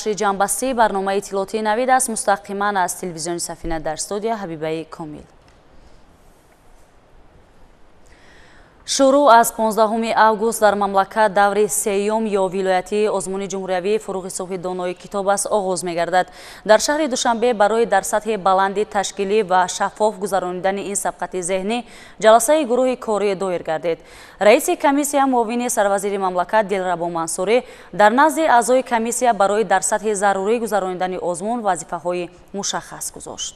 Нашри ҷамъбастии барномаи иттилоотии Навид аст, мустақиман аз телевизиони Сафина. Дар студия Ҳабибаи Комил. Шурӯъ аз 15 август дар мамлакат даври сеюм ё вилоятии озмуни ҷумҳуриявии фурӯғи субҳи донои китоб аст оғоз мегардад. Дар шаҳри Душанбе барои дар сатҳи баланди ташкилӣ ва шаффоф гузаронидани ин сабқати зеҳнӣ ҷаласаи гурӯҳи корӣ доир гардид. Раиси комиссия, муовини сарвазири мамлакат Дилрабо Мансурӣ дар назди аъзои комиссия барои дар сатҳи зарурӣ гузаронидани озмун вазифаҳои мушаххас гузошт.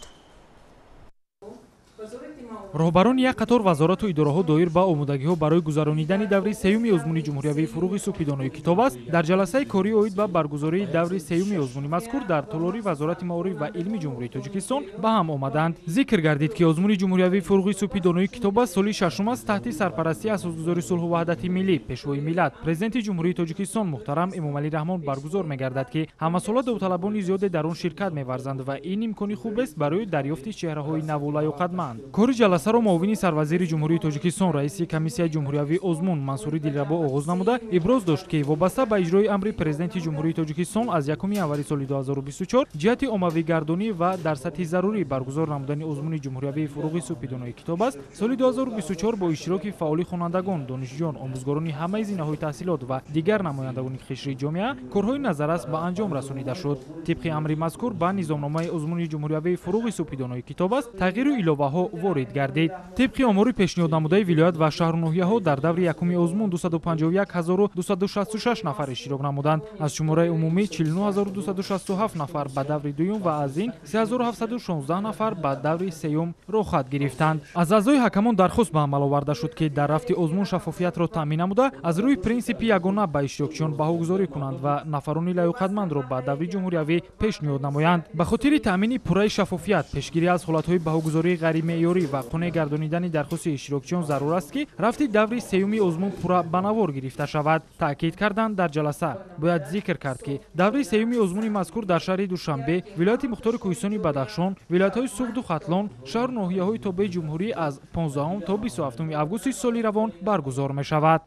Роҳбарони як қатор вазорату идораҳо доир ба омодагиҳо барои гузаронидани даври сеюми озмуни ҷумҳуриявии фурӯғи субҳи донои китоб аст дар ҷаласаи корӣ оид ба баргузории даври сеюми озмуни мазкур дар толори Вазорати маориф ва илми Ҷумҳурии Тоҷикистон ба ҳам омаданд. Зикр гардид, ки озмуни ҷумҳуриявии фурӯғи субҳи донои китоб аст соли шашум аст таҳти сарпарастии Асосгузори сулҳу ваҳдати миллӣ, Пешвои миллат, Президенти Ҷумҳурии Тоҷикистон муҳтарам Эмомалӣ Раҳмон баргузор мегардад, ки ҳамасола довталабони зиёде дар он ширкат меварзанд ва ин имкони хубест барои дарёфти чеҳраҳои наву лаёқатманд. Кори ҷаласаро муовини сарвазири Ҷумҳурии Тоҷикистон, раиси комиссияи ҷумҳуриявии озмун Мансури Дилрабо оғоз намуда иброз дошт, ки вобаста ба иҷрои амри Президенти Ҷумҳурии Тоҷикистон аз 1 январи соли 2024 ҷиҳати оммавигардонӣ ва дар сатҳи зарурӣ баргузор намудани озмуни ҷумҳуриявии фурӯғи субҳи донои китоб аст соли 2024 бо иштироки фаъоли хонандагон, донишҷӯён, омӯзгорони ҳамаи зинаҳои таҳсилот ва дигар намояндагони қишри ҷомеа корҳои назаррас ба анҷом расонида шуд. Тибқи амри мазкур ба низомномаи озмуни ҷумҳуриявии фурӯғи субҳи донои китоб аст тағйиру иловаҳо ворид гардид. Тибқи омори пешниҳоднамудаи вилоят ва шаҳру ноҳияҳо дар даври якуми озмун 251266 нафар иштирок намуданд. Аз шумораи умумӣ 49267 нафар ба даври дуюм ва аз ин 3716 нафар ба даври сеюм роҳхат гирифтанд. Аз аъзои ҳакамон дархост ба амал оварда шуд, ки дар рафти озмун шаффофиятро таъмин намуда аз рӯи принсипи ягона ба иштирокчиён баҳогузорӣ кунанд ва нафарони лаёқатмандро ба даври ҷумҳуриявӣ пешниҳод намоянд. Ба хотири таъмини пурраи шаффофият, пешгирӣ аз ҳолатҳои баҳогузории ғайримеъёрӣ ва қонеъ гардонидани дархости иштирокчиён зарур аст, ки рафти даври сеюми озмун пурра ба навор гирифта шавад, таъкид карданд дар ҷаласа. Бояд зикр кард, ки даври сеюми озмуни мазкур дар шаҳри Душанбе, вилояти мухтори Кӯҳистони Бадахшон, вилоятҳои Суғду Хатлон, шаҳру ноҳияҳои тобеи ҷумҳурӣ аз 15 то 27 августи соли равон баргузор мешавад.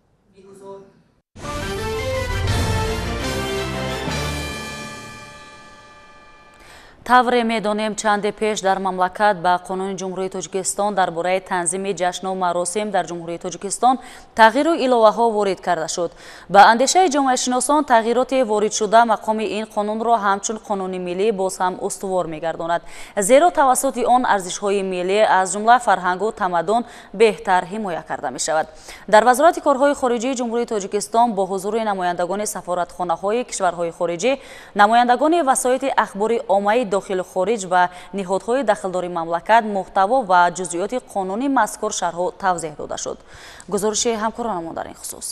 Тавре медонем, чанде пеш дар мамлакат ба Қонуни Ҷумҳурии Тоҷикистон дар бораи танзими ҷашну маросим дар Ҷумҳурии Тоҷикистон тағйиру иловаҳо ворид карда шуд. Ба андешаи ҷомеашиносон, тағйироти воридшуда мақоми ин қонунро ҳамчун қонуни миллӣ боз ҳам устувор мегардонад, зеро тавассути он арзишҳои миллӣ, аз ҷумла фарҳангу тамаддун, беҳтар ҳимоя карда мешавад. Дар Вазорати корҳои хориҷии Ҷумҳурии Тоҷикистон бо ҳузури намояндагони сафоратхонаҳои кишварҳои хориҷӣ, намояндагони васоити ахбори оммаи дохилу хориҷ ва ниҳодҳои дахлдори мамлакат муҳтаво ва ҷузъиёти қонуни мазкур шарҳу тавзеҳ дода шуд. Гузориши ҳамкоронамон дар ин хусус.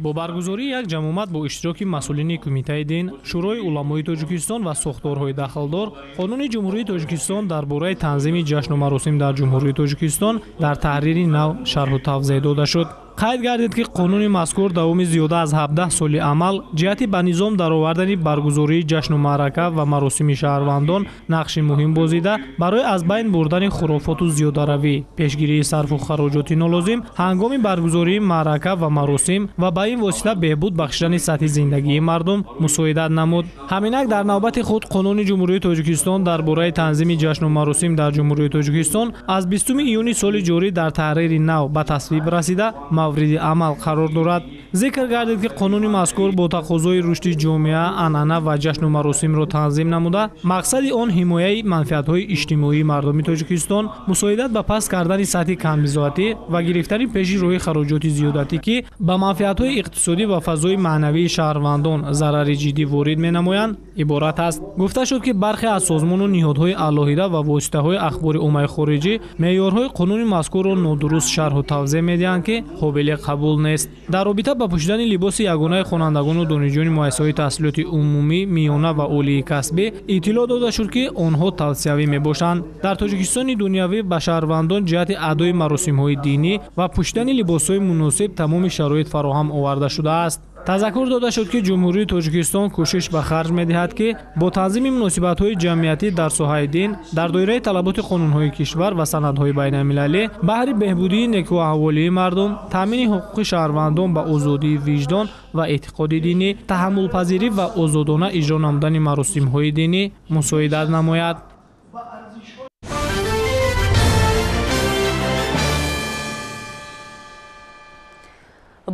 Бо баргузории як ҷамъомад бо иштироки масъулини Кумитаи дин, Шӯрои уламои Тоҷикистон ва сохторҳои дахлдор, Қонуни Ҷумҳурии Тоҷикистон дар бораи танзими ҷашну маросим дар Ҷумҳурии Тоҷикистон дар таҳрири нав шарҳу тавзеҳ дода шуд. Қайд гардид, ки қонуни мазкур давоми зиёда аз 17 соли амал ҷиҳати ба низом даровардани баргузории ҷашну маърака ва маросими шаҳрвандон нақши муҳим бозида, барои аз байн бурдани хурофоту зиёдаравӣ, пешгирии сарфу хароҷоти нолозим ҳангоми баргузории маърака ва маросим ва ба ин восита беҳбуд бахшидани сатҳи зиндагии мардум мусоидат намуд. Ҳаминак дар навбати худ Қонуни Ҷумҳурии Тоҷикистон дар бораи танзими ҷашну маросим дар Ҷумҳурии Тоҷикистон аз 20 июни соли ҷорӣ дар таҳрири нав ба тасвиб расида мавриди амал қарор дорад. Зикр гардид, ки қонуни мазкур бо тақозои рушди ҷомеа, анъана ва ҷашну маросимро танзим намуда, мақсади он ҳимояи манфиатҳои иҷтимоии мардуми Тоҷикистон, мусоидат ба паст кардани сатҳи камбизоатӣ ва гирифтани пеши роҳи хароҷоти зиёдатӣ, ки ба манфиатҳои иқтисодӣ ва фазои маънавии шаҳрвандон зарари ҷиддӣ ворид менамоянд, иборат аст. Гуфта шуд, ки бархе аз созмону ниҳодҳои алоҳида ва воситаҳои ахбори оммаи хориҷӣ меъёрҳои қонуни мазкурро нодуруст шарҳу тавзеҳ медиҳанд, ки қобили қабул нест. Дар робита ба пӯшидани либоси ягонаи хонандагону донишҷӯёни муассисаҳои таҳсилоти умумӣ, миёна ва олии касбӣ иттилоъ дода шуд, ки онҳо тавсиявӣ мебошанд. Дар Тоҷикистони дунявӣ ба шаҳрвандон ҷиҳати адои маросимҳои динӣ ва пӯшидани либосҳои муносиб тамоми шароит фароҳам оварда шудааст. Тазаккур дода шуд, ки Ҷумҳурии Тоҷикистон кӯшиш ба харҷ медиҳад, ки бо танзими муносибатҳои ҷамъиятӣ дар соҳаи дин дар доираи талаботи қонунҳои кишвар ва санадҳои байналмилалӣ баҳри беҳбудии некӯаҳволии мардум, таъмини ҳуқуқи шаҳрвандон ба озодии виҷдон ва эътиқоди динӣ, таҳаммулпазирӣ ва озодона иҷро намудани маросимҳои динӣ мусоидат намояд.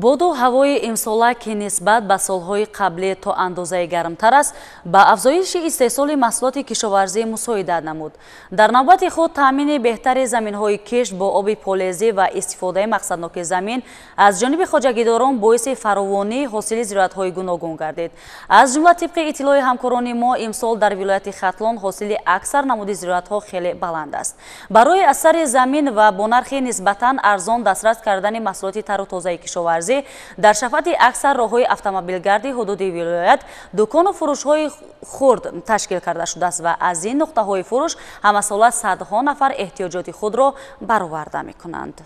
Боду ҳавои имсола, ки нисбат ба солҳои қаблӣ то андозаи гармтар аст, ба афзоиши истеҳсоли маҳсулоти кишоварзӣ мусоидат намуд. Дар навбати худ таъмини беҳтари заминҳои кишт бо оби полезӣ ва истифодаи мақсадноки замин аз ҷониби хоҷагидорон боиси фаровонии ҳосили зироатҳои гуногун гардид. Аз ҷумла, тибқи иттилои ҳамкорони мо, имсол дар вилояти Хатлон ҳосили аксар намуди зироатҳо хеле баланд аст. Барои аз сари замин ва бо нархи нисбатан арзон дастрас кардани маҳсулоти тару тозаи кишоварзӣ дар шафати аксар роҳҳои автомобилгарди ҳудуди вилоят дукону фурӯшҳои хурд ташкил карда шудааст ва аз ин нуқтаҳои фурӯш ҳамасола садҳо нафар эҳтиёҷоти худро бароварда мекунанд.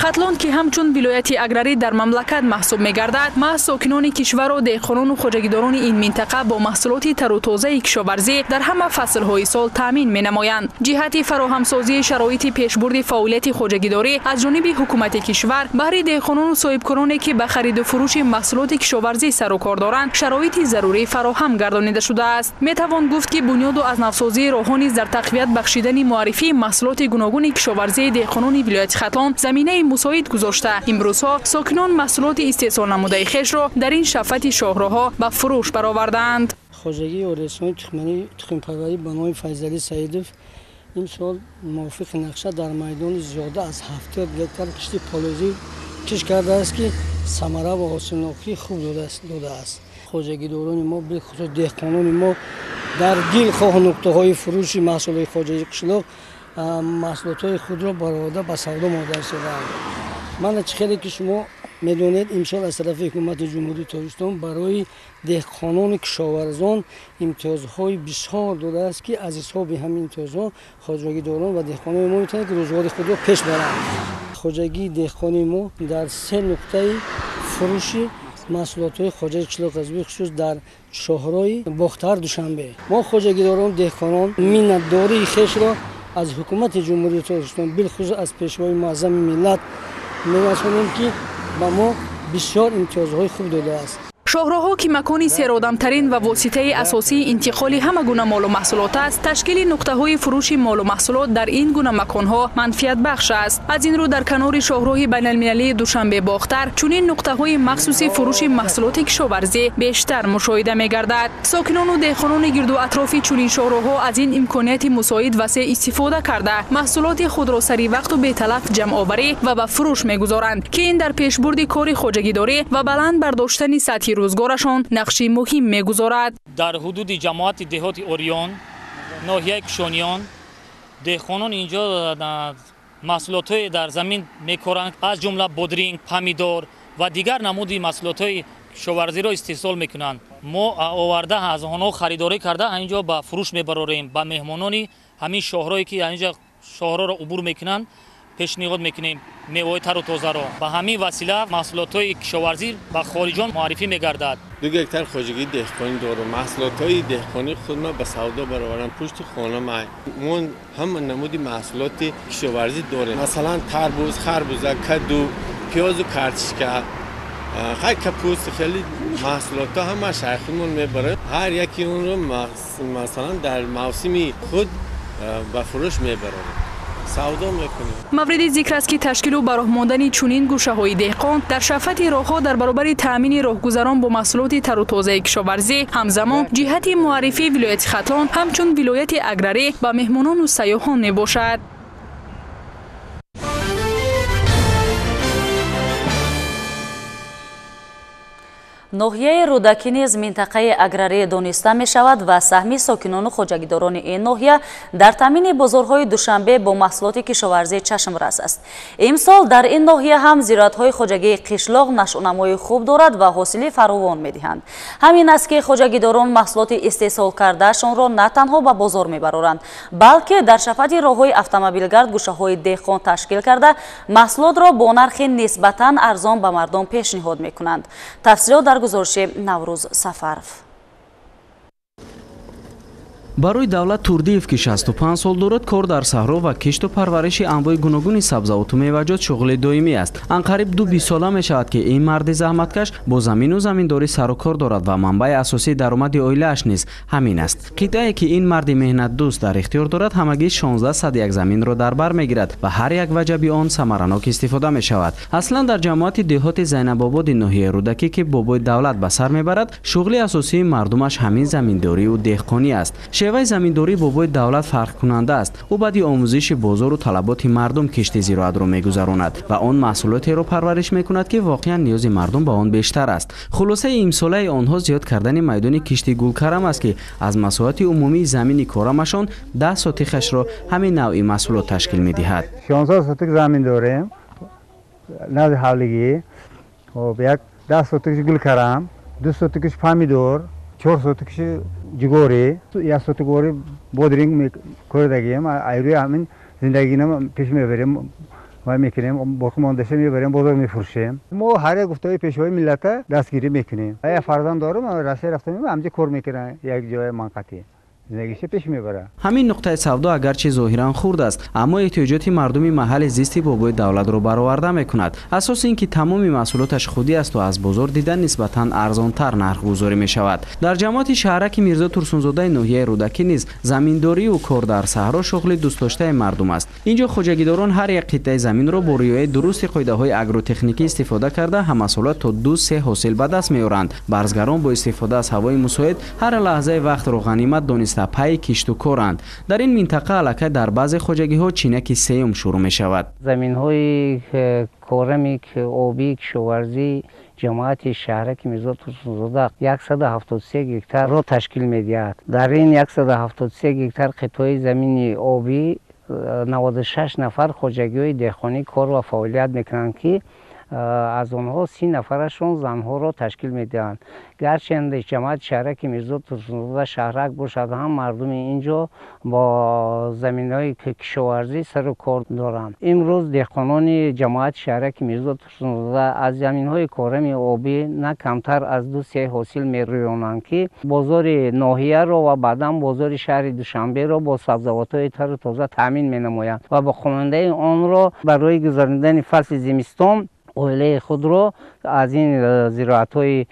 Хатлон, ки ҳамчун вилояти аграрӣ дар мамлакат маҳсуб мегардад, маҳз сокинони кишвару деҳқонону хоҷагидорони ин минтақа бо маҳсулоти тару тозаи кишоварзӣ дар ҳама фаслҳои сол таъмин менамоянд. Ҷиҳати фароҳамсозии шароити пешбурди фаъолияти хоҷагидорӣ аз ҷониби ҳукумати кишвар баҳри деҳқонону соҳибкороне, ки ба хариду фурӯши маҳсулоти кишоварзӣ сару кор доранд, шароити зарурӣ фароҳам гардонида шудааст. Метавон гуфт, ки бунёду аз навсозии роҳҳо низ дар тақвият бахшидани муаррифии маҳсулоти гуногуни кишоварзии деҳқонони вилояти Хатлон заминаи мусоид гузошта, имрӯзҳо сокинон маҳсулоти истеҳсолнамудаи хешро дар ин шафати шоҳроҳҳо ба фурӯш баровардаанд. Хоҷагии оресони тухмипарварӣ ба номи Файзалӣ Саидов имсол мувофиқи нақша дар майдони зиёда аз 70 гектар кишти полозӣ кишт кардааст, ки самара ва ҳосилнокии хуб додааст. Хоҷагидорони мо, бихусус деҳқонони мо дар дилхоҳ нуқтаҳои фурӯши маҳсулоти хоҷагии қишлоқ маҳсулотҳои худро бароварда ба савдо монда истодаанд. Мана чӣ хеле ки шумо медонед, имсол аз тарафи ҳукумати Ҷумҳурии Тоҷикистон барои деҳқонону кишоварзон имтиёзҳои бисёр додааст, ки аз ҳисоби ҳамин имтиёзҳо хоҷагидорон ва деҳқонони мо метавонанд, ки рӯзгори худро пеш баранд. Хоҷагии деҳқони мо дар се нуқтаи фурӯши маҳсулотҳои хоҷагии қишлоқ аст, бихусус дар шоҳрои Бохтар Душанбе. Мо хоҷагидорон, деҳқонон миннатдории хешро аз ҳукумати Ҷумҳурии Тоҷикистон, билхусус аз Пешвои муаззами миллат мерасонем, ки ба мо бисёр имтиёзҳои хуб додааст. Шоҳроҳҳо, ки макони серодамтарин ва воситаи асосии интиқоли ҳама гуна молу маҳсулот аст, ташкили нуқтаҳои фурӯши молу маҳсулот дар ин гуна маконҳо манфиатбахш аст. Аз ин рӯ дар канори шоҳроҳи байналмилалии Душанбе-Бохтар чунин нуқтаҳои махсуси фурӯши маҳсулоти кишоварзӣ бештар мушоҳида мегардад. Сокинону деҳқонони гирду атрофи чунин шоҳроҳҳо аз ин имконияти мусоид васеъ истифода карда, маҳсулоти худро саривақту беталаф ҷамъоварӣ ва ба фурӯш мегузоранд, ки ин дар пешбурди кори хоҷагидорӣ ва баланд бардоштани сатҳи рӯзгорашон нақши муҳим мегузорад. Дар ҳудуди ҷамоати деҳоти Ориён, ноҳияи Кушониён, деҳқонон инҷо маҳсулотҳое дар замин мекоранд, аз ҷумла бодринг, помидор ва дигар намуди маҳсулотҳои кишоварзиро истеҳсол мекунанд. Мо оварда аз онҳо харидорӣ карда инҷо ба фурӯш мебарорем, ба меҳмонони ҳамин шоҳрое, ки инҷо шоҳроро убур мекунанд, пешниҳод мекунем меваҳои тару тозаро. Ба ҳамин васила маҳсулотҳои кишоварзӣ ба хориҷон муаррифӣ мегардад. 2 гектар хоҷагии деҳқонӣ дорам. Маҳсулотҳои деҳқонии худро ба савдо бароварам. Пушти хона мо ҳама намуди маҳсулоти кишоварзӣ дорем. Масалан, тарбуз, харбуза, каду, пиёзу картишка, хай капуст, хеле маҳсулотҳо ҳама шайхимон мебарем. Ҳар яки онро масалан дар мавсими худ ба фурӯш мебарорем. Савдо мекунем. Мавриди зикр аст, ки ташкилу ба роҳ мондани чунин гӯшаҳои деҳқон дар шафати роҳҳо дар баробари таъмини роҳгузарон бо маҳсулоти тару тозаи кишоварзӣ, ҳамзамон ҷиҳати муаррифии вилояти Хатлон ҳамчун вилояти аграрӣ ба меҳмонону сайёҳон мебошад. Ноҳияи Рӯдакӣ низ минтақаи аграрӣ дониста мешавад ва саҳми сокинону хоҷагидорони ин ноҳия дар таъмини бозорҳои Душанбе бо маҳсулоти кишоварзӣ чашмрас аст. Имсол дар ин ноҳия ҳам зироатҳои хоҷагии қишлоқ нашъунамои хуб дорад ва ҳосили фаровон медиҳанд. Ҳамин аст ки хоҷагидорон маҳсулоти истеҳсол кардаашонро на танҳо ба бозор мебароранд, балки дар шафати роҳҳои автомобилгард гӯшаҳои деҳқон ташкил карда, маҳсулотро бо нархи нисбатан арзон ба мардум пешниҳод мекунанд. Тафсилот дар гузориши Наврӯз Сафаров. Барои Давлат Турдиев, ки 65 сол дорад, кор дар саҳро ва кишту парвариши анвои гуногуни сабзавоту меваҷот шуғли доимӣ аст. Анқариб ду бистсола мешавад, ки ин марди заҳматкаш бо замину заминдорӣ сару кор дорад ва манбаи асосии даромади оилааш низ ҳамин аст. Қитъае, ки ин марди меҳнатдӯст дар ихтиёр дорад, ҳамагӣ 1601 заминро дар бар мегирад ва ҳар як ваҷаби он самаранок истифода мешавад. Аслан дар ҷамоати деҳоти Зайнабободи ноҳияи Рӯдакӣ, ки бобои Давлат ба сар мебарад, шуғли асосии мардумаш ҳамин заминдориву деҳқонӣ аст. Шеваи заминдории бобои Давлат фарқкунанда аст. Ӯ баъди омӯзиши бозору талаботи мардум кишти зироатро мегузаронад ва он маҳсулотеро парвариш мекунад, ки воқеан ниёзи мардум ба он бештар аст. Хулосаи имсолаи онҳо зиёд кардани майдони кишти гулкарам аст, ки аз масоҳати умумии замини корамашон 10 сотихашро ҳамин навъи маҳсулот ташкил медиҳад. 16 сотик замин дорем назди ҳавлигӣ. Як 10 сотикш гулкарам, 2 сотикш помидор, 4 сотикш ҷугорӣ, 1 сотик гори бодринг кордагием. Айрӯи ҳамин зиндагино пеш мебарем ва мекунем, боқимондаша мебарем, бозор мефурӯшем. Мо ҳар як гуфтаҳои пешвои миллата дастгирӣ мекунем. Як фарзанд дорам, Россия рафта меоям, ҳамҷо кор мекунам, як ҷои манқатӣ зиндагиша пеш мебарад. Ҳамин нуқтаи савдо агарчи зоҳиран хурд аст, аммо эҳтиёҷоти мардуми маҳалли зисти бобои Давлатро бароварда мекунад. Асоси ин ки тамоми маҳсулоташ худӣ асту аз бозор дидан нисбатан арзонтар нархгузорӣ мешавад. Дар ҷамоати шаҳраки Мирзо Турсунзодаи ноҳияи Рӯдакӣ низ заминдорию кор дар саҳро шуғли дӯстдоштаи мардум аст. Инҷо хоҷагидорон ҳар як қитъаи заминро бо риояи дурусти қоидаҳои агротехникӣ истифода карда, ҳамасола то 2-3 ҳосил ба даст меоранд. Барзгарон бо истифода аз ҳавои мусоид ҳар лаҳзаи вақтро ғанимат дониста пайи кишту коранд. Дар ин минтақа аллакай дар баъзе хоҷагиҳо чинаки сеюм шурӯъ мешавад. Заминҳои корами обии кишоварзии ҷамоати шаҳраки Мирзо Турсунзода 173 гектарро ташкил медиҳад. Дар ин 173 гектар қитъаи замини обӣ 96 нафар хоҷагиҳои деҳқонӣ кор ва фаъолият мекунанд, ки аз онҳо 30 нафарашон занҳоро ташкил медиҳанд. Гарчанде ҷамоати шаҳраки Мирзо Турсунзода шаҳрак бошад ҳам, мардуми ин ҷо бо заминҳои кишоварзӣ сару кор доранд. Имрӯз деҳқонони ҷамоати шаҳраки Мирзо Турсунзода аз заминҳои корами обӣ на камтар аз 2-3 ҳосил мерӯёнанд, ки бозори ноҳияро ва баъдан бозори шаҳри Душанберо бо сабзавотҳои тару тоза таъмин менамоянд ва боқимондаи онро барои гузаронидани фасли зимистон оилаи худро аз ин зироатҳои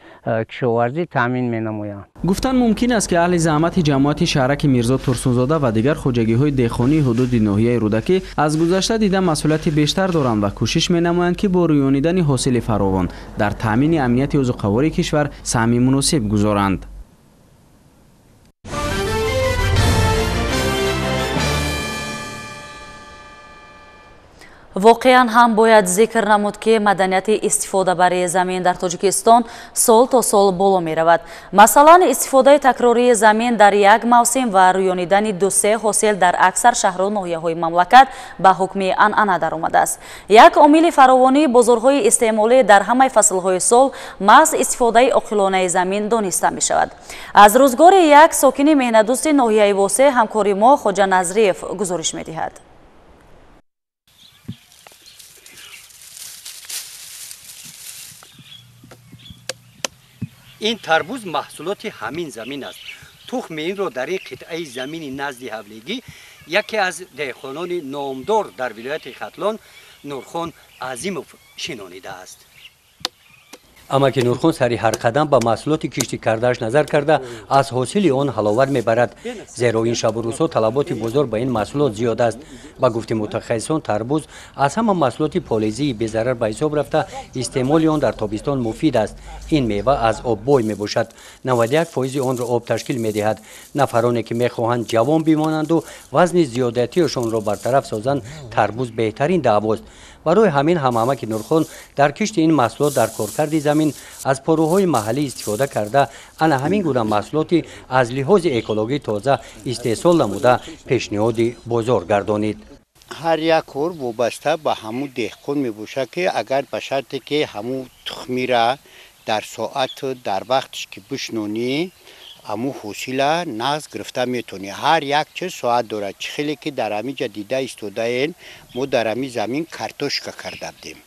кишоварзӣ таъмин менамоянд. Гуфтан мумкин аст, ки аҳли заҳмати ҷамоати шаҳраки Мирзо Турсунзода ва дигар хоҷагиҳои деҳқонии ҳудуди ноҳияи Рӯдакӣ аз гузашта дида масъулияти бештар доранд ва кӯшиш менамоянд, ки бо рӯёнидани ҳосили фаровон дар таъмини амнияти озуқавории кишвар саҳми муносиб гузоранд. Воқеан ҳам бояд зикр намуд, ки маданияти истифодабарии замин дар Тоҷикистон сол то сол боло меравад. Масалан, истифодаи такрории замин дар як мавсим ва рӯёнидани 2-3 ҳосил дар аксар шаҳру ноҳияҳои мамлакат ба ҳукми анъана даромадааст. Як омили фаровонии бозорҳои истеъмолӣ дар ҳамаи фаслҳои сол маҳз истифодаи оқилонаи замин дониста мешавад. Аз рӯзгори як сокини меҳнатдӯсти ноҳияи Восеъ ҳамкори мо Хоҷа Назриев гузориш медиҳад. Ин тарбуз маҳсулоти ҳамин замин аст. Тухми инро дар ин қитъаи замини назди ҳавлигӣ яке аз деҳқонони номдор дар вилояти Хатлон Нурхон Азимов шинонидааст. Амаки Нурхон сари ҳар қадам ба маҳсулоти киштӣ кардааш назар карда, аз ҳосили он ҳаловат мебарад, зеро ин шабу рӯзҳо талаботи бозор ба ин маҳсулот зиёд аст. Ба гуфти мутахассисон, тарбуз аз ҳама маҳсулоти полезии безарар ба ҳисоб рафта, истеъмоли он дар тобистон муфид аст. Ин мева аз об бой мебошад. 91% онро об ташкил медиҳад. Нафароне ки мехоҳанд ҷавон бимонанду вазни зиёдатиашонро бартараф созанд, тарбуз беҳтарин даъвост. Барои ҳамин ҳам амаки Нурхон дар кишти ин маҳсулот дар коркарди замин аз порӯҳои маҳаллӣ истифода карда, ана ҳамин гуна маҳсулоти аз лиҳози экологӣ тоза истеҳсол намуда пешниҳоди бозор гардонид. Ҳар як кор вобаста ба ҳамун деҳқон мебошад, ки агар ба шарте ки ҳамун тухмира дар соату дар вақтш ки бишнонӣ, ҳамун ҳосила нағз гирифта метавонӣ. Ҳар як чиз соат дорад. Чӣ хеле ки дар ҳамин ҷа дида истодаем, мо дар ҳамин замин картошка карда будем.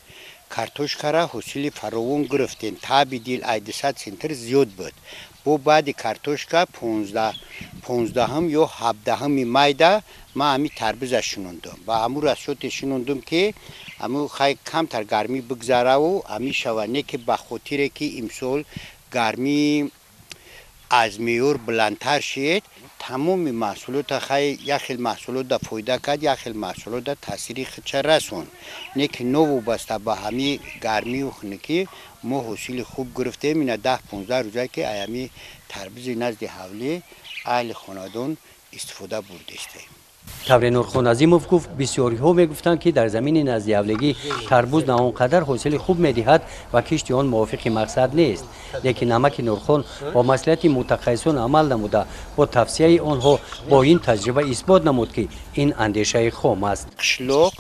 Картошкара ҳосили фаровон гирифтем. Таби дил ай 200 центр зиёд буд. Бо баъди картошка 15 ё 17 майда ман ҳамин тарбиза шинондум. Ба ҳамун расчёте шинондум, ки ҳамун хай камтар гармӣ бигзараву ҳамин шава, не ки ба хотире ки имсол гармӣ аз меъёр баландтар шид, тамоми маҳсулота хай як хел маҳсулота фоида кард, як хел маҳсулота таъсири худша расонд. Не ки новобаста ба ҳамин гармию хунукӣ мо ҳосили хуб гирифтем. Ина 10-15 рӯза ки ай ҳамин тарбизи назди ҳавлӣ аҳли хонадон истифода бурдистем. Тавре Нурхон Азимов гуфт, бисёриҳо мегуфтанд, ки дар замини назди ҳавлигӣ тарбуз на он қадар ҳосили хуб медиҳад ва кишти он мувофиқи мақсад нест. Лекин амаки Нурхон бо маслиҳати мутахассисон амал намуда, бо тавсияи онҳо бо ин таҷриба исбот намуд, ки ин андешаи хом аст. Қишлоқ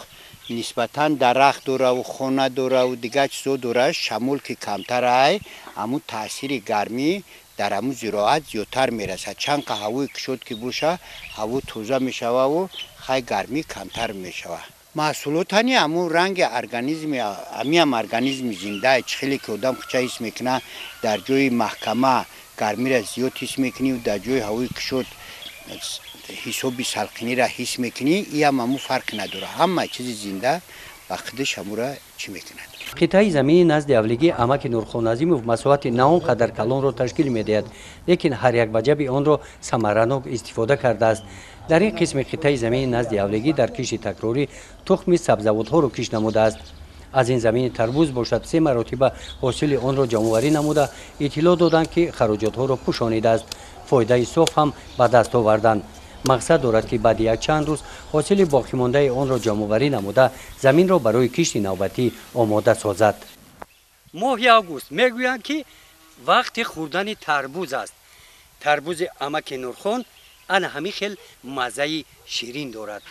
нисбатан дарахт дораву хона дораву дигар чизо дора, шамол ки камтар ай, ҳамун таъсири гармӣ дар ҳамун зироат зиёдтар мерасад. Чанд қа ҳавои кушод ки боша, ҳаво тоза мешававу хай гармӣ камтар мешавад. Маҳсулотани ҳамун ранги организми, ҳамиам организми зинда, чӣ хеле ки одам худша ҳис мекунад, дар ҷои маҳкама гармиро зиёд ҳис мекунӣ, дар ҷои ҳавои кушод ҳисоби салқиниро ҳис мекунӣ, иам ҳамун фарқ надорад. Ҳама чизи зинда ба худаш ҳамура чӣ мекунад. Қитъаи замини назди ҳавлигӣ амаки Нурхон Азимов масоҳати на он қадар калонро ташкил медиҳад, лекин ҳар як ваҷаби онро самаранок истифода кардааст. Дар ин қисми қитъаи замини назди ҳавлигӣ дар кишти такрорӣ тухми сабзавотҳоро кишт намудааст. Аз ин замини тарбуз бошад 3 маротиба ҳосили онро ҷамъоварӣ намуда, иттилоъ доданд, ки хароҷотҳоро пӯшонидааст. Фоидаи соф ҳам ба даст оварданд. Мақсад дорад, ки баъди якчанд рӯз ҳосили боқимондаи онро ҷамъоварӣ намуда, заминро барои кишти навбатӣ омода созад. Моҳи август мегӯянд, ки вақти хӯрдани тарбуз аст. Тарбузи амаки Нурхон ана ҳамин хел маззаи ширин дорад.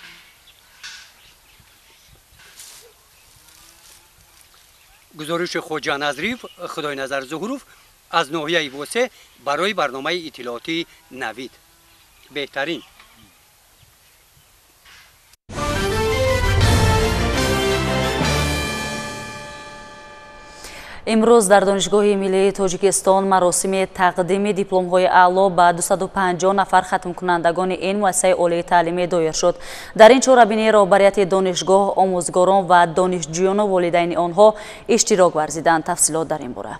Гузориши Хоҷа Назриев, Худойназар Зуҳуров аз ноҳияи Восе барои барномаи иттилоотии Навид. Беҳтарин. Имрӯз дар Донишгоҳи миллии Тоҷикистон маросими тақдими дипломҳои аъло ба 250 нафар хатмкунандагони ин муассисаи олии таълимӣ доир шуд. Дар ин чорабинӣ роҳбарияти донишгоҳ, омӯзгорон ва донишҷӯёну волидайни онҳо иштирок варзиданд. Тафсилот дар ин бора.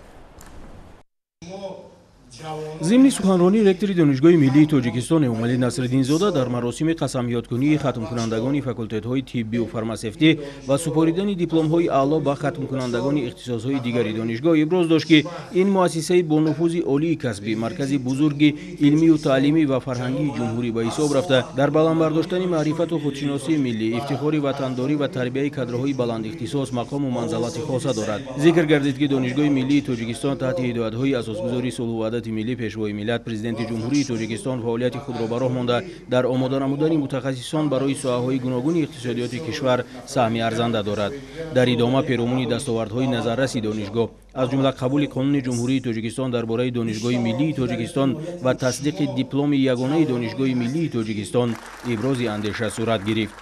Зимни суханронии ректори Донишгоҳи миллии Тоҷикистон Эмомалӣ Насриддинзода дар маросими қасамёдкунии хатмкунандагони факултетҳои тиббию фармасевтӣ ва супоридани дипломҳои аъло ба хатмкунандагони ихтисосҳои дигари донишгоҳ иброз дошт, ки ин муассисаи бонуфузи олии касбӣ маркази бузурги илмию таълимӣ ва фарҳангии ҷумҳурӣ ба ҳисоб рафта, дар баланд бардоштани маърифату худшиносии миллӣ, ифтихори ватандорӣ ва тарбияи кадрҳои баландихтисос мақому манзалати хоса дорад. Зикр гардид, ки Донишгоҳи миллии Тоҷикистон таҳти ҳидоятҳои асосгузори сулҳу ваҳдати миллӣ, Пешвои миллат, Президенти Ҷумҳурии Тоҷикистон фаъолияти худро ба роҳ монда, дар омода намудани мутахассисон барои соҳаҳои гуногуни иқтисодиёти кишвар саҳми арзанда дорад. Дар идома перомуни дастовардҳои назарраси донишгоҳ, аз ҷумла қабули Қонуни Ҷумҳурии Тоҷикистон дар бораи Донишгоҳи миллии Тоҷикистон ва тасдиқи дипломи ягонаи Донишгоҳи миллии Тоҷикистон ибрози андеша сурат гирифт.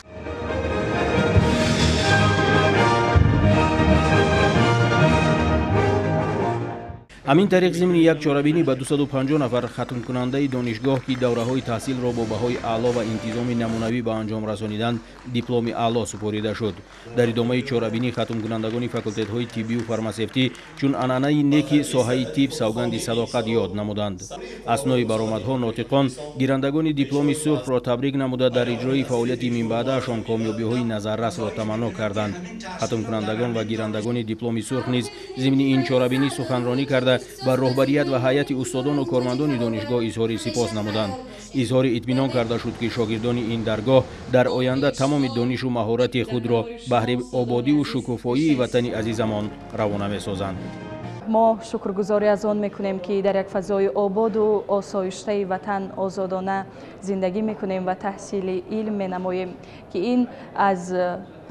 Ҳамин тариқ зимни як чорабинӣ ба 250 нафар хатмкунандаи донишгоҳ, ки давраҳои таҳсилро бо баҳои аъло ва интизоми намунавӣ ба анҷом расониданд, дипломи аъло супорида шуд. Дар идомаи чорабинӣ хатмкунандагони факултетҳои тиббию фармасевтӣ чун анъанаи неки соҳаи тиб савганди садоқат ёд намуданд. Аснои баромадҳо нотиқон гирандагони дипломи сурхро табрик намуда, дар иҷрои фаъолияти минбаъдаашон комёбиҳои назаррасро таманно карданд. Хатмкунандагон ва гирандагони дипломи сурх низ зимни ин чорабинӣ суханронӣ карда, ба роҳбарият ва ҳайати устодону кормандони донишгоҳ изҳори сипос намуданд. Изҳори итминон карда шуд, ки шогирдони ин даргоҳ дар оянда тамоми донишу маҳорати худро баҳри ободиву шукуфоии ватани азизамон равона месозанд. Мо шукргузорӣ аз он мекунем, ки дар як фазои ободу осоиштаи ватан озодона зиндагӣ мекунем ва таҳсили илм менамоем, ки ин аз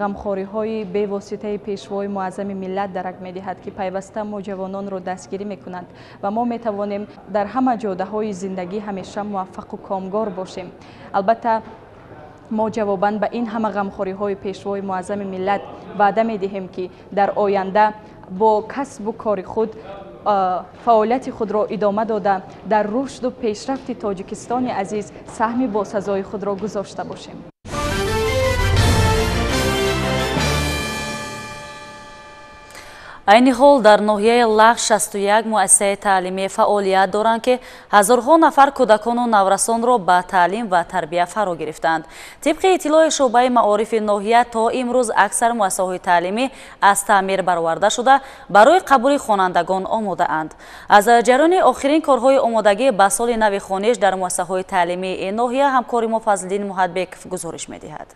ғамхориҳои бевоситаи пешвои муаззами миллат дарак медиҳад, ки пайваста мо ҷавононро дастгирӣ мекунанд ва мо метавонем дар ҳама ҷодаҳои зиндагӣ ҳамеша муваффақу комгор бошем. Албатта, мо ҷавобан ба ин ҳама ғамхориҳои пешвои муаззами миллат ваъда медиҳем, ки дар оянда бо касбу кори худ фаъолияти худро идома дода, дар рушду пешрафти Тоҷикистони азиз саҳми босазои худро гузошта бошем. Айни ҳол дар ноҳияи Лахш 61 муассисаи таълимӣ фаъолият доранд, ки ҳазорҳо нафар кӯдакону наврасонро ба таълим ва тарбия фаро гирифтаанд. Тибқи иттилои шӯъбаи маорифи ноҳия, то имрӯз аксар муассисаҳои таълимӣ аз таъмир бароварда шуда, барои қабули хонандагон омодаанд. Аз ҷараёни охирин корҳои омодагӣ ба соли нави хониш дар муассисаҳои таълимии ин ноҳия ҳамкори мо Фазлиддин Муҳадбеков гузориш медиҳад.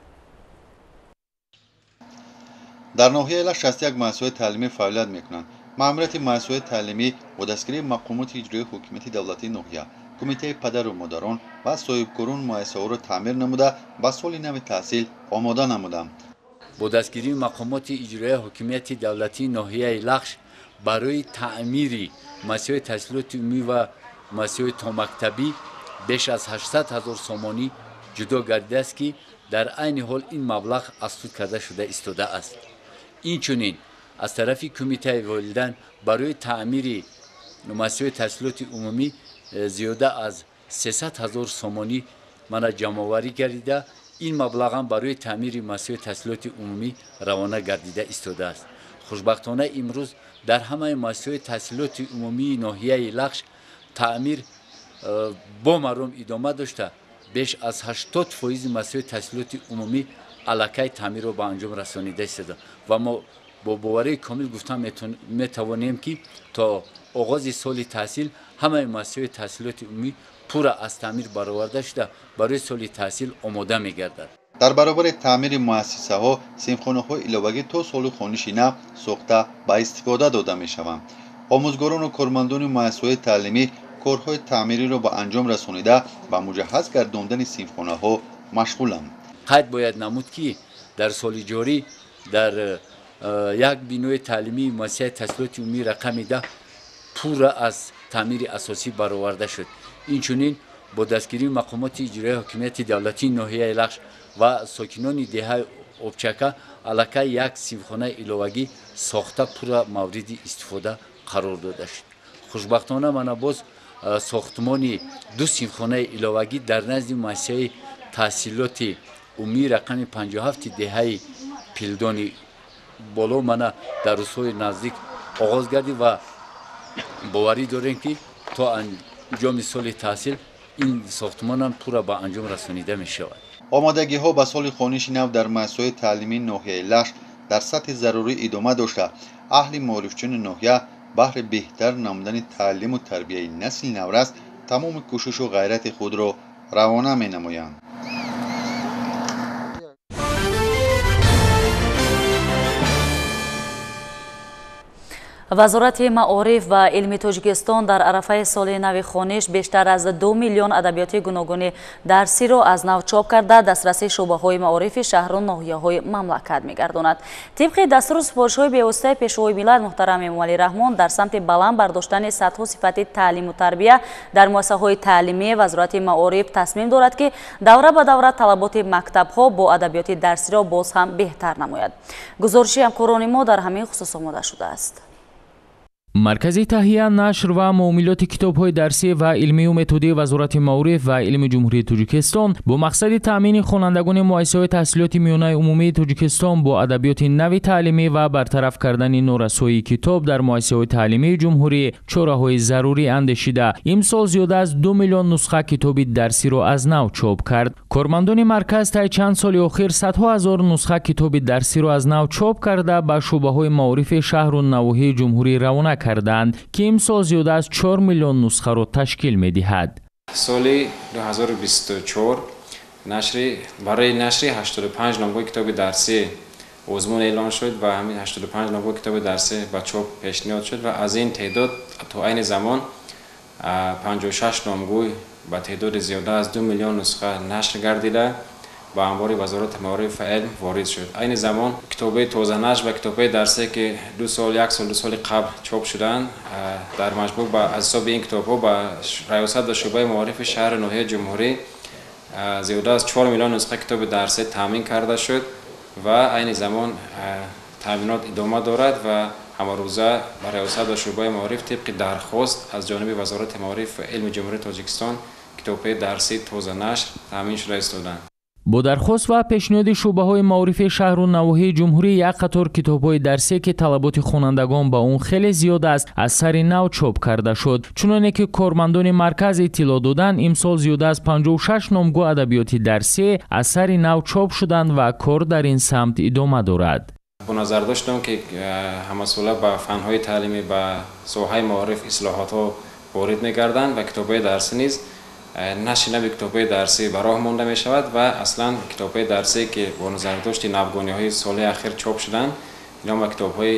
Дар ноҳияи Лахш 61 муассисаҳои таълимӣ фаъолият мекунанд. Маъмурияти муассисаҳои таълимӣ бо дастгирии мақомоти иҷроии ҳукумати давлатии ноҳия, кумитаи падару модарон ва соҳибкорон муассисаҳоро таъмир намуда, ба соли нави таҳсил омода намуданд. Бо дастгирии мақомоти иҷроии ҳукумати давлатии ноҳияи Лахш барои таъмири муассисаҳои таҳсилоти умумӣ ва муассисаҳои томактабӣ беш аз 800 ҳазор сомонӣ ҷудо гардидааст, ки дар айни ҳол ин маблағ аз суд карда шуда истодааст. Инчунин аз тарафи кумитаи волидан барои таъмири муассисаҳои таҳсилоти умумӣ зиёда аз 300 ҳазор сомонӣ мана ҷамъоварӣ гардида, ин маблағам барои таъмири муассисаҳои таҳсилоти умумӣ равона гардида истодааст. Хушбахтона, имрӯз дар ҳамаи муассисаҳои таҳсилоти умумии ноҳияи Лахш таъмир бо маром идома дошта, беш аз 80% муассисаҳои таҳсилоти умумӣ аллакай таъмирро ба анҷом расонида истода ва мо бо боварии комил гуфта метавонем, ки то оғози соли таҳсил ҳамаи муассисаҳои таҳсилоти умумӣ пурра аз таъмир бароварда шуда, барои соли таҳсил омода мегардад. Дар баробари таъмири муассисаҳо синфхонаҳои иловагӣ то соли хониши нав сохта ба истифода дода мешаванд. Омӯзгорону кормандони муассисаҳои таълимӣ корҳои таъмириро ба анҷом расонида, ба муҷаҳҳаз гардондани синфхонаҳо машғуланд. Қайд бояд намуд, ки дар соли ҷорӣ дар як бинои таълимии муассисаи таҳсилоти умумии рақами 10 пурра аз таъмири асосӣ бароварда шуд. Инчунин бо дастгирии мақомоти иҷроии ҳокимияти давлатии ноҳияи Лахш ва сокинони деҳаи Обчака аллакай як синфхонаи иловагӣ сохта пурра мавриди истифода қарор дода шуд. Хушбахтона, мана боз сохтмони ду синфхонаи иловагӣ дар назди муассисаи таҳсилоти умумии рақами 57 деҳаи Пилдони боло мана дар рӯзҳои наздик оғоз гардид ва боварӣ дорем, ки то анҷоми соли таҳсил ин сохтмонам пурра ба анҷом расонида мешавад. Омодагиҳо ба соли хониши нав дар муассисаҳои таълимии ноҳияи Лахш дар сатҳи зарурӣ идома дошта, аҳли маорифчиёни ноҳия баҳри беҳтар намудани таълиму тарбияи насли наврас тамоми кӯшишу ғайрати худро равона менамоянд. Вазорати маориф ва илми Тоҷикистон дар арафаи соли нави хониш бештар аз 2 миллион адабиёти гуногуни дарсиро аз нав чоп карда, дастраси шӯъбаҳои маорифи шаҳру ноҳияҳои мамлакат мегардонад. Тибқи дастуру супоришҳои бевоситаи пешвои миллат муҳтарам Эмомалӣ Раҳмон дар самти баланд бардоштани сатҳу сифати таълиму тарбия дар муассисаҳои таълимӣ Вазорати маориф тасмим дорад, ки давра ба давра талаботи мактабҳо бо адабиёти дарсиро боз ҳам беҳтар намояд. Гузориши ҳамкорони мо дар ҳамин хусус омода шудааст. Маркази таҳия, нашр ва муомилоти китобҳои дарсӣ ва илмию методии Вазорати маориф ва илми Ҷумҳурии Тоҷикистон бо мақсади таъмини хонандагони муассисаҳои таҳсилоти миёнаи умумии Тоҷикистон бо адабиёти нави таълимӣ ва бартараф кардани норасоии китоб дар муассисаҳои таълимии ҷумҳурӣ чораҳои зарурӣ андешида, имсол зиёда аз 2 миллион нусха китоби дарсиро аз нав чоп кард. Кормандони марказ таи чанд соли охир садҳо ҳазор нусха китоби дарсиро аз нав чоп карда, ба шӯъбаҳои маорифи шаҳру навоҳии ҷумҳурӣ равона кардаанд, ки имсол зиёда аз 4 миллион нусхаро ташкил медиҳад. Соли 2024 барои нашри 85 номгӯи китоби дарсӣ озмун эълон шуд ва ҳамин 85 номгӯи китоби дарсӣ ба чоп пешниҳод шуд ва аз ин теъдод то айни замон 56 номгӯй ба теъдоди зиёда аз 2 миллион нусха нашр гардида ба анбори Вазорати маориф ва илм ворид шуд. Айни замон китобҳои тозанашр ва китобҳои дарсие ки 2 сол, 1 сол, 2 соли қабл чоп шуданд, дар маҷмӯъ аз ҳисоби ин китобҳо ба раёсат ва шӯъбаи маорифи шаҳру ноҳияи ҷумҳурӣ зиёда аз 4 миллион нусха китоби дарсӣ таъмин карда шуд ва айни замон таъминот идома дорад ва ҳамарӯза ба раёсат ва шӯъбаи маориф тибқи дархост аз ҷониби Вазорати маориф ва илми Ҷумҳурии Тоҷикистон китобҳои дарсии тозанашр таъмин шуда истодаанд. Бо дархост ва пешниҳоди шӯъбаҳои маорифи шаҳру навоҳии ҷумҳурӣ як қатор китобҳои дарсие, ки талаботи хонандагон ба он хеле зиёд аст, аз сари нав чоп карда шуд. Чуноне ки кормандони марказ иттилоъ доданд, имсол зиёда аз 56 номгӯ адабиёти дарсӣ аз сари нав чоп шуданд ва кор дар ин самт идома дорад. Бо назардошт он ки ҳамасола ба фанҳои таълимӣ, ба соҳаи маориф ислоҳотҳо ворид мегарданд ва китобҳои дарсӣ низ нашри нави китобҳои дарсӣ ба роҳ монда мешавад ва аслан китобҳои дарсие, ки бо назардошти навгониҳои соли ахир чоп шуданд, инҳо ба китобҳои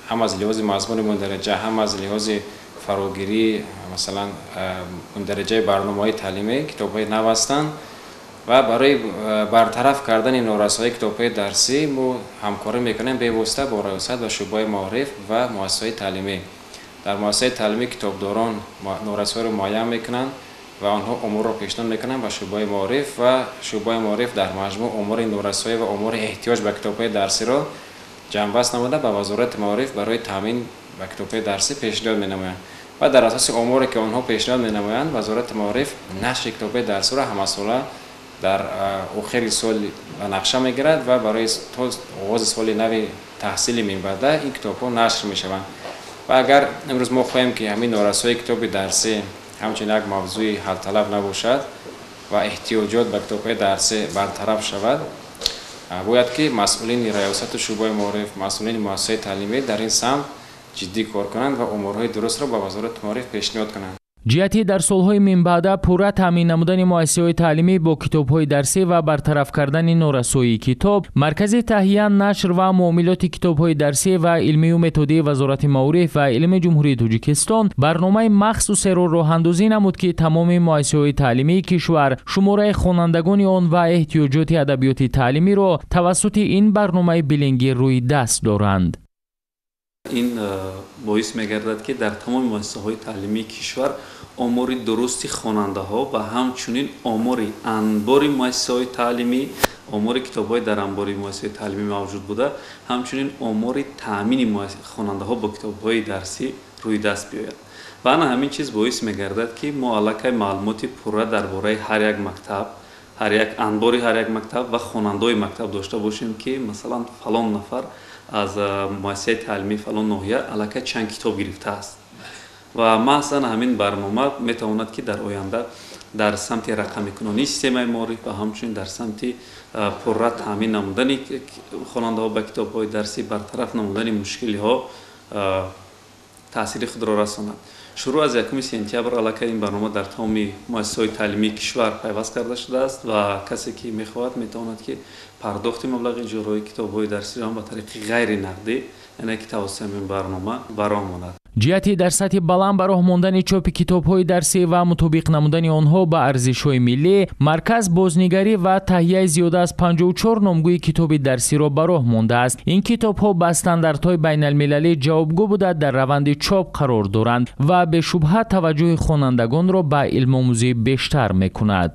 ҳам аз лиҳози мазмуни мундариҷа, ҳам аз лиҳози фарогирии масалан мундариҷаи барномаҳои таълимӣ китобҳои нав ҳастанд ва барои бартараф кардани норасоии китобҳои дарсӣ мо ҳамкорӣ мекунем бевосита бо раёсат ва шӯъбаи маориф ва муассисаҳои таълимӣ. Дар муассисаи таълимӣ китобдорон норасоиро муайян мекунанд ва онҳо оморро пешниҳод мекунанд ба шӯъбаи маориф ва шӯъбаи маориф дар маҷмӯъ омори норасоӣ ва омори эҳтиёҷ ба китобҳои дарсиро ҷамъбаст намуда ба Вазорати маориф барои таъмин ба китобҳои дарсӣ пешниҳод менамоянд ва дар асоси оморе, ки онҳо пешниҳод менамоянд, Вазорати маориф нашри китобҳои дарсиро ҳамасола дар охири сол ба нақша мегирад ва барои то оғози соли нави таҳсили минбаъда ин китобҳо нашр мешаванд. Ва агар имрӯз мо хоҳем, ки ҳамин норасоии китоби дарсӣ ҳамчунин як мавзӯи ҳалталаб набошад ва эҳтиёҷот ба китобҳои дарсӣ бартараф шавад, бояд ки масъулини раёсату шӯъбаи маориф, масъулини муассисаи таълимӣ дар ин самт ҷиддӣ кор кунанд ва оморҳои дурустро ба Вазорати маориф пешниҳод кунанд. Ҷиҳати дар солҳои минбаъда пурра таъмин намудани муассисаҳои таълимӣ бо китобҳои дарсӣ ва бартараф кардани норасоии китоб, Маркази таҳия, нашр ва муомилоти китобҳои дарсӣ ва илмию методии Вазорати маориф ва илми Ҷумҳурии Тоҷикистон барномаи махсусеро роҳандозӣ намуд, ки тамоми муассисаҳои таълимии кишвар, шумораи хонандагони он ва эҳтиёҷоти адабиёти таълимиро тавассути ин барномаи билингӣ рӯи даст доранд. Ин боис мегардад, ки дар тамоми муассисаҳои таълимии кишвар омори дурусти хонандаҳо ва ҳамчунин омори анбори муассисаҳои таълимӣ, омори китобҳои дар анбори муассисаҳои таълимӣ мавҷуд буда, ҳамчунин омори таъмини хонандаҳо бо китобҳои дарсӣ рӯи даст биёяд. Ва ана ҳамин чиз боис мегардад, ки мо аллакай маълумоти пурра дар бораи ҳар як мактаб, ҳар як анбори ҳар як мактаб ва хонандаҳои мактаб дошта бошем, ки масалан фалон нафар аз муассисаи таълимии фалон ноҳия аллакай чанд китоб гирифтааст. Ва маҳз ана ҳамин барнома метавонад, ки дар оянда дар самти рақамикунонии системаи маориф ва ҳамчунин дар самти пурра таъмин намудани хонандаҳо ба китобҳои дарсӣ, бартараф намудани мушкилиҳо таъсири худро расонад. Шурӯъ аз 1 сентябр аллакай ин барнома дар тамоми муассисаҳои таълимии кишвар пайваст карда шудааст ва касе, ки мехоҳад, метавонад, ки пардохти маблағи иҷораҳои китобҳои дарсиро ҳам ба тариқи ғайри нақдӣ, яъне ки тавассути ҳамин барнома, ба роҳ монад. Ҷиҳати дар сатҳи баланд ба роҳ мондани чопи китобҳои дарсӣ ва мутобиқ намудани онҳо ба арзишҳои миллӣ, марказ бознигарӣ ва таҳияи зиёда аз 54 номгӯи китоби дарсиро ба роҳ мондааст. Ин китобҳо ба стандартҳои байналмилалӣ ҷавобгӯ буда, дар раванди чоп қарор доранд ва бешубҳа таваҷҷӯҳи хонандагонро ба илмомӯзӣ бештар мекунад.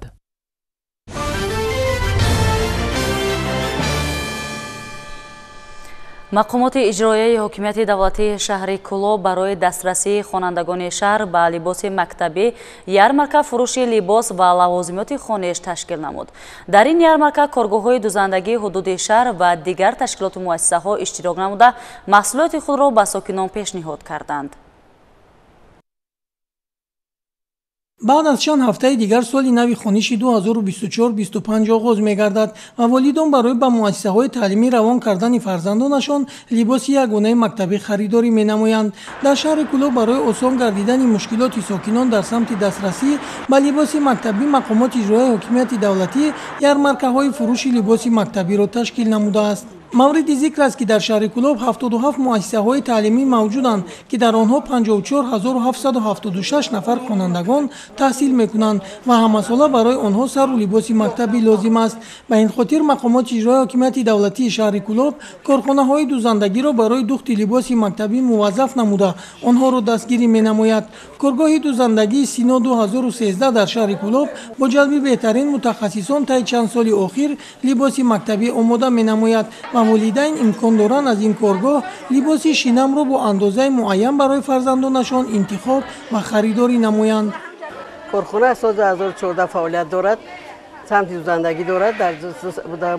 Мақомоти иҷроияи ҳокимияти давлатии шаҳри Кӯлоб барои дастрасии хонандагони шаҳр ба либоси мактабӣ ярмарка фурӯши либос ва лавозимоти хониш ташкил намуд. Дар ин ярмарка коргоҳҳои дузандагии ҳудуди шаҳр ва дигар ташкилоту муассисаҳо иштирок намуда, маҳсулоти худро ба сокинон пешниҳод карданд. Баъд аз чанд ҳафтаи дигар соли нави хониши 2024-25 оғоз мегардад ва волидон барои ба муассисаҳои таълимӣ равон кардани фарзандонашон либоси ягонаи мактабӣ харидорӣ менамоянд. Дар шаҳри Кӯлоб барои осон гардидани мушкилоти сокинон дар самти дастрасӣ ба либоси мактабӣ мақомоти иҷроияи ҳокимияти давлатӣ ярмаркаҳои фурӯши либоси мактабиро ташкил намудааст. Мавриди зикр аст, ки дар шаҳри Кӯлоб 77 муассисаҳои таълимӣ мавҷуданд, ки дар онҳо 54776 нафар хонандагон таҳсил мекунанд ва ҳамасола барои онҳо сару либоси мактабӣ лозим аст. Ба ин хотир мақомоти иҷроияи ҳокимияти давлатии шаҳри Кӯлоб корхонаҳои дузандагиро барои духти либоси мактабӣ муваззаф намуда, онҳоро дастгирӣ менамояд. Коргоҳи дузандагии Сино 2013 дар шаҳри Кӯлоб бо ҷалби беҳтарин мутахассисон таи чанд соли охир либоси мактабӣ омода менамояд ва волидайн имкон доранд аз ин коргоҳ либоси шинамро бо андозаи муайян барои фарзандонашон интихоб ва харидорӣ намоянд. Корхона аз соли 2014 фаъолият дорад, самти дузандагӣ дорад.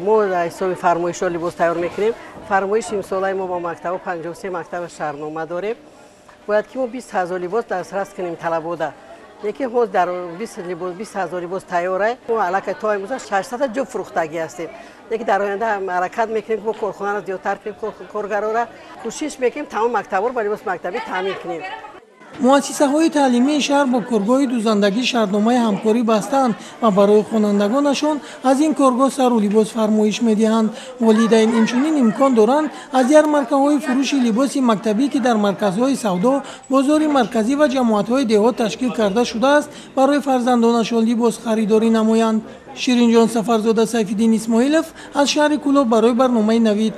Мо дар ҳисоби фармоишҳо либос тайёр мекунем. Фармоиши имсолаи мо бо мактабо 53 мактаба шаҳрнома дорем. Бояд ки мо 20 ҳазор либос дастрас кунем талабота. Лекин ҳоз дар 20 ҳазор либос тайёра. Мо аллакай то имрӯза 600 ҷо фурӯхтагӣ ҳастем. Лекин дар оянда ҳаракат мекунем, ки мо корхонаро зиёдтар кунем, коргарора кӯшиш мекунем тамом мактабҳоро ба либоси мактабӣ таъмин кунем. Муассисаҳои таълимии шаҳр бо коргоҳи дузандагӣ шартномаи ҳамкорӣ бастаанд ва барои хонандагонашон аз ин коргоҳ сару либос фармоиш медиҳанд. Волидайн инчунин имкон доранд аз ярмаркаҳои фурӯши либоси мактабӣ, ки дар марказҳои савдо, бозори марказӣ ва ҷамоатҳои деҳот ташкил карда шудааст, барои фарзандонашон либос харидорӣ намоянд. Ширинҷон Сафарзода, Сайфиддин Исмоилов аз шаҳри Кӯлоб барои барномаи Навид.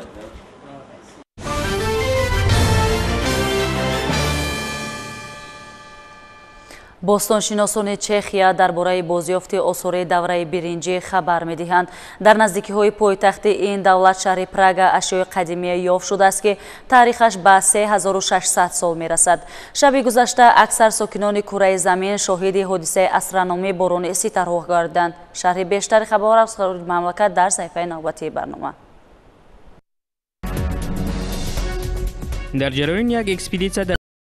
Бостоншиносони Чехия дар бораи бозёфти осори давраи биринҷӣ хабар медиҳанд. Дар наздикиҳои пойтахти ин давлат, шаҳри Прага, ашёи қадимия ёфт шудааст, ки таърихаш ба 3600 сол мерасад. Шаби гузашта аксар сокинони кураи замин шоҳиди ҳодисаи астрономӣ борони ситораҳо гардиданд. Шарҳи бештари хабар аз мамлакат дар саҳифаи навбатии барнома. Дар ҷараёни як экспедитсия